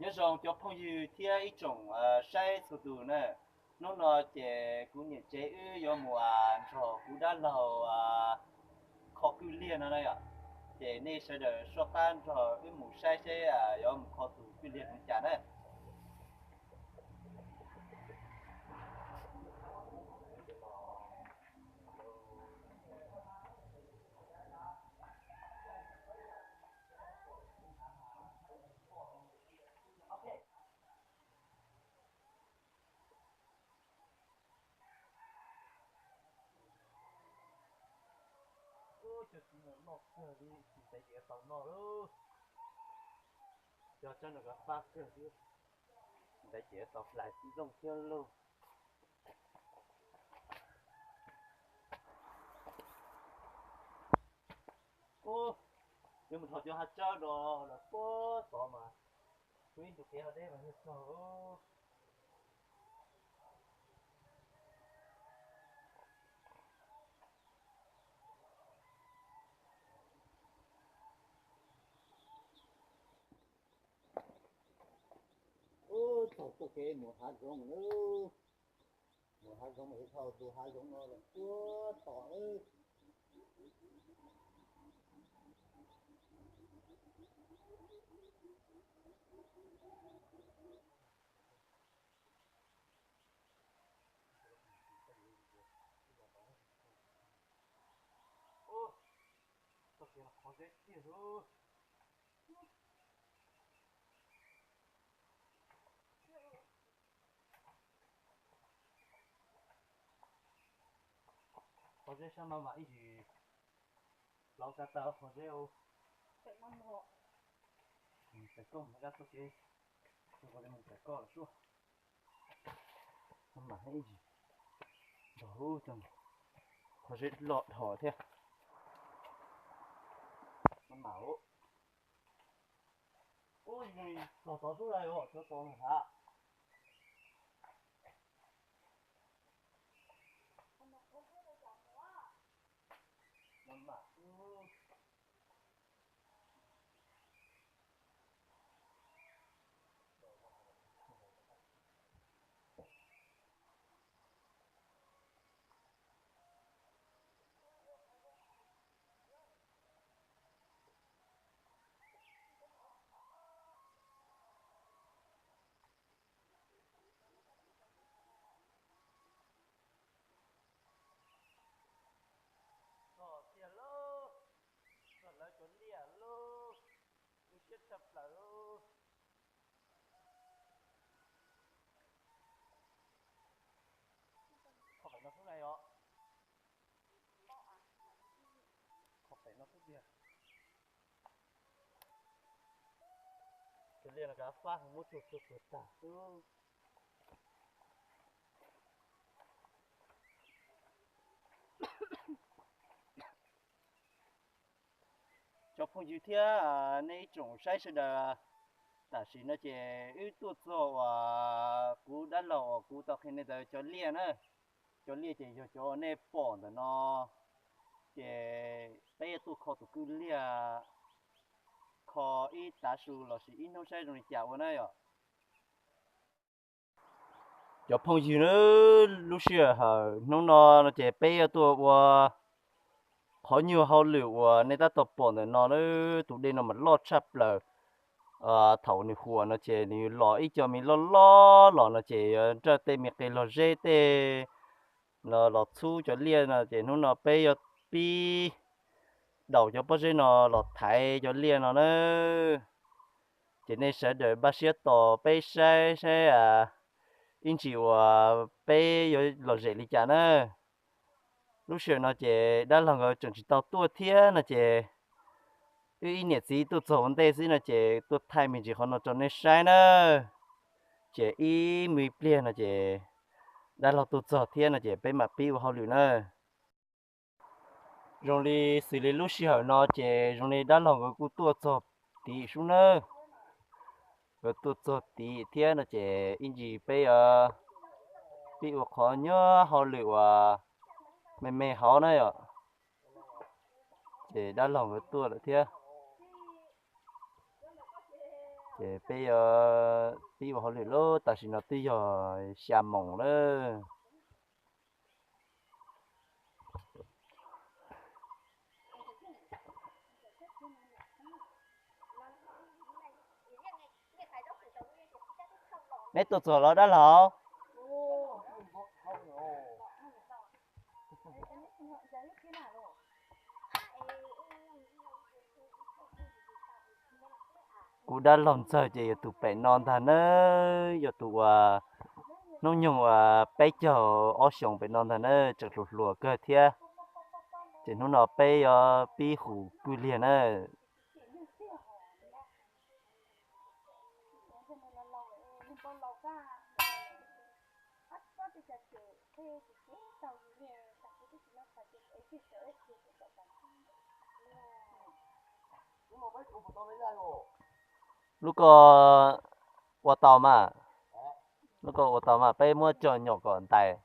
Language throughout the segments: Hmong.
Nyob zoo cov phooj ywg thiab ib tsoom saib txhua tus na. Hnub no ces kuv niam tsev wb yuav mus nrog kuv dab laug kho kwj liag no na yom. Ces nej sawv daws soj qab nrog wb mus saib seb yuav mus kho tus kwj liag zoo li cas na. Ub, cov txiv no loj kawg li, tsis ntev ces yuav tau noj lauj. Cov tsob no kov fab kawg xwb, ntev ces yuav tau hlais tib zoo thiab lauj. Ub, yuav mus thov cov hav tsawb no los puag tod mas, kuv ib tug kev hauv deb mas yog txog. Ub, txog txoj kev mus hav zoov lawm. Mus hav zoov mas yuav dhau tus hav zoov no los puag tod lawm. Ub, txoj kev no qhov zeb tiag lauj. Qhov zeb sab maj mam ib yim, laus kav tawm qhov zeb. Txais koj mus dab txoj kev, mus txais koj los suaj. Maj mam ib yim, nrog ub, qhov zeb loj dhau thiab. Maj mam ub. Ub, txog tod xwb na, cov tod hav. Txog tiag lauj, txog lawv cov liaj lauj, lub siab tshaj plaws lauj. Qhov pem no xwb na yom. Qhov pem no xwb tiag. Cov liaj no kav fab muab tsuag tsuag tsuag tag xwb. Cov phooj ywg thiab nej ib tsoom saib sawv daws, tam sim no ces wb tuaj txog uas kuv dab laug uas kuv tau qhia nej ntawd cov liaj na. Cov liaj ces yog cov uas nej pom ntawm no, ces peb yuav tuaj kho tus kwj liaj, kho ib tav su lossis ib hnub saib zoo li cas ua na yom. Cov phooj ywg na, lub sij hawm hnub no no ces peb yuav tuaj ua qhov nyuag hauj lwm uas nej tab tom pom ntawm no na. Tus dej no mas loj tshaj plaws. Thaum nws huam no ces nws los ib co me loj loj los no ces yuav nraj tej me qe log zeb tej no los txhub cov liaj no ces hnub no peb yuav pib daus cov pob zeb no los thaiv cov liaj no na. Ces nej sawv daws npaj siab tos peb saib saib ib ntsis uas peb yuav lom zem li cas na. Lub sij hawm no ces dab laug nkawd tseem tsis tau tuaj thiab no ces wb ib niam txiv tuaj txog ua ntej xwb no ces tuaj thaij me ntsis qhov no rau nej saib na. Ces ib me pliag no ces dab laug tuaj txog thiab no ces peb mam pib ua hauj lwm na. Zoo li xws li lub sij hawm no ces zoo li dab laug nkawd kuj tuaj txog tid sub nawb. Nkawd tuaj txog tid thiab no ces ib ntsis peb yuav pib ua qhov nyuag hauj lwm uas me me hauv na yom. Ces dab laug nkawd tuaj lawm thiab. Peb yuav pib ua hauj lwm lawm, tam sim no twb yog xya moos lawm. Neb tuaj txog los dab laug? Kuv dab laug ntxawg ces yog tus pem no ntag na, yog tus uas hnub nyoog uas peb caug ob xyoos pem no ntag na, tseem hluas hluas kawg thiab. Ces hnub no peb yuav pib hum kwj liag na. Lub ko ua tau mas, lub ko ua tau mas, peb muab coj nyom kom ntais.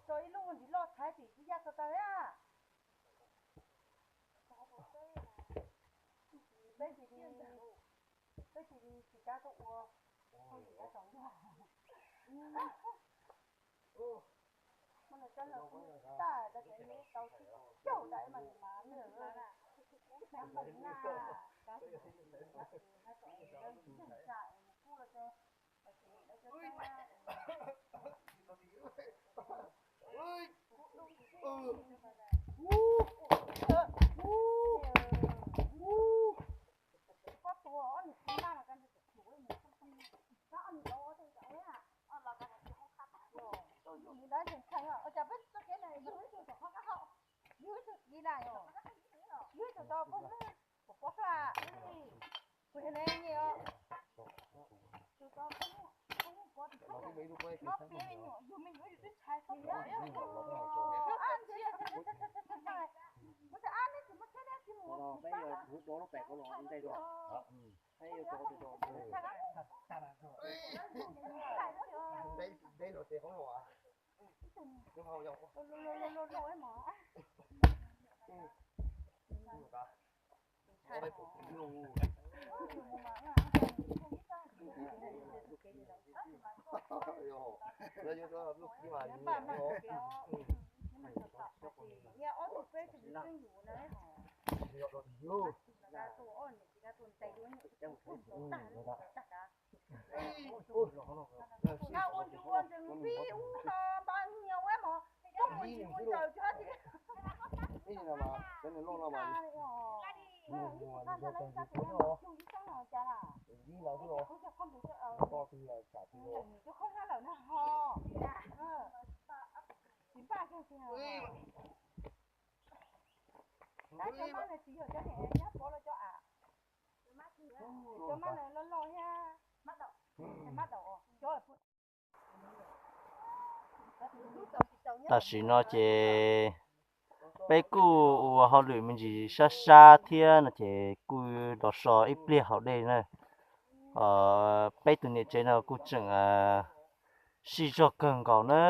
Tso ib lub ntiv loj thaiv tim kwj yaj txog tag a. Peb tsis li, peb tsis li tsis kav tuaj ua hauj lwm yav tsaus ntuj. Muaj lus coj los kuv tag rau cov neb tau tsis caum tas mas nws mas nws na, ib xav npaum na, kav tsij hais kom lawv tseem tsam es mus kuj rau cov, lawv tseem lawv cov tseeb na. Pob tsuas ob niag txiv npaj los koj ntxim tus, ob niag laus tej cov ua, ob los koj tus, tus dab tseem tshee os, cas peb txoj kev no yug ib tug tom qab qab hau, yug ib tug kiv na yog, yug ib tug tau poj hnub, pom pob xwb. Kuv yog ne nyiam os. Tus tau poj hnub, poj hnub pov tus tub, no piav me nyuam, yug me nyuam yus twb ntshai txhob pov. Kuv tias ab, neb tsis muaj tsheb neb tsis mus, peb yog hu do lub pem ko los ntej ko. Peb yog tso tus do. Deb los ces hoob los. Tam sim no ces peb kuj ua hauj lwm me ntsis sab sab thiab no ces kuj los so ib pliag haus dej na. Peb tus niam tsev no kuj tseem sij zog kawg nkaus na.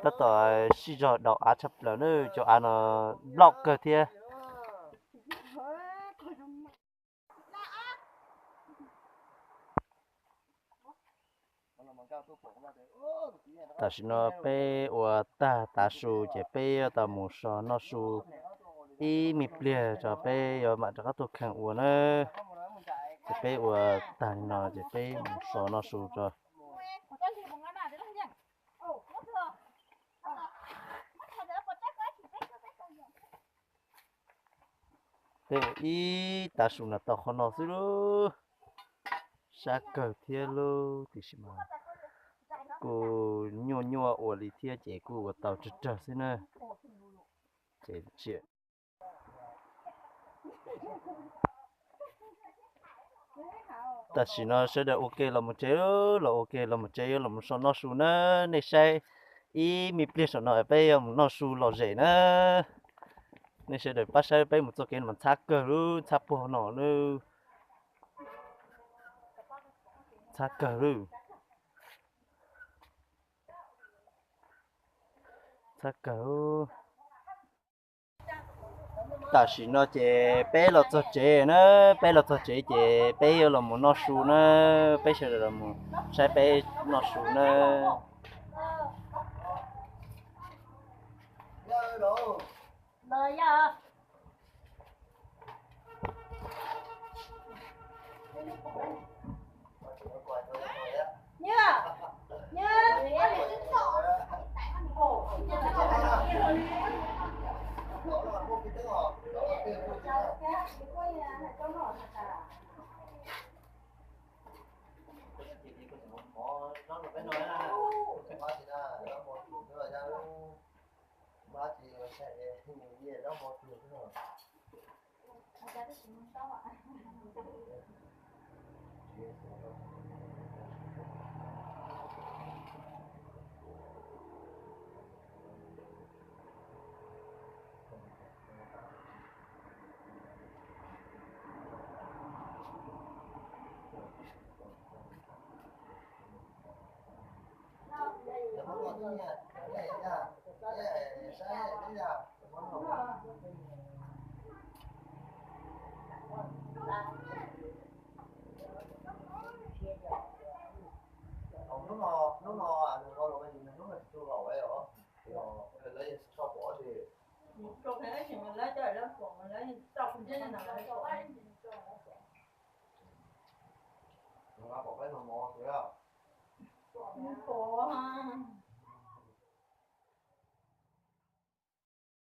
Tab tom sij zog daus av tshaj plaws na, cov av no nplaum kawg thiab. Tam sim no peb ua tag tav su ces peb yuav tau mus so noj su ib me pliag tso peb yuav mam rov qab tuaj kheej ua na. Ces peb ua tag li no ces peb mus so noj su tso. Peb ua ib tav su no tau qhov no xwb lauj. Sab kawg thiab lauj, tiam sis mas kuj nyuaj nyuaj ua li thiab ces kuj ua tau tsawg tsawg xwb na. Ces tam sim no sawv daws ua ke los mus tsev, los ua ke los mus tsev, yuav los so noj su na. Nej saib ib me pliag saum no peb yuav mus noj su lom zem na. Nej sawv daws pab saib peb mus txoj kev no mas ntxhab kawg lauj, ntxhab puag no lauj. Ntxhab kawg lauj. Ntxhab kawg. Tam sim no ces peb los txog tsev na, peb los txog tsev ces peb yuav los mus noj su na, peb sawv daws los mus saib peb noj su na. Hnub no, hnub no nws ua los hnub no tsis tshua laus os, lawv tsis tshua pom ces, pom peb mos mos xwb.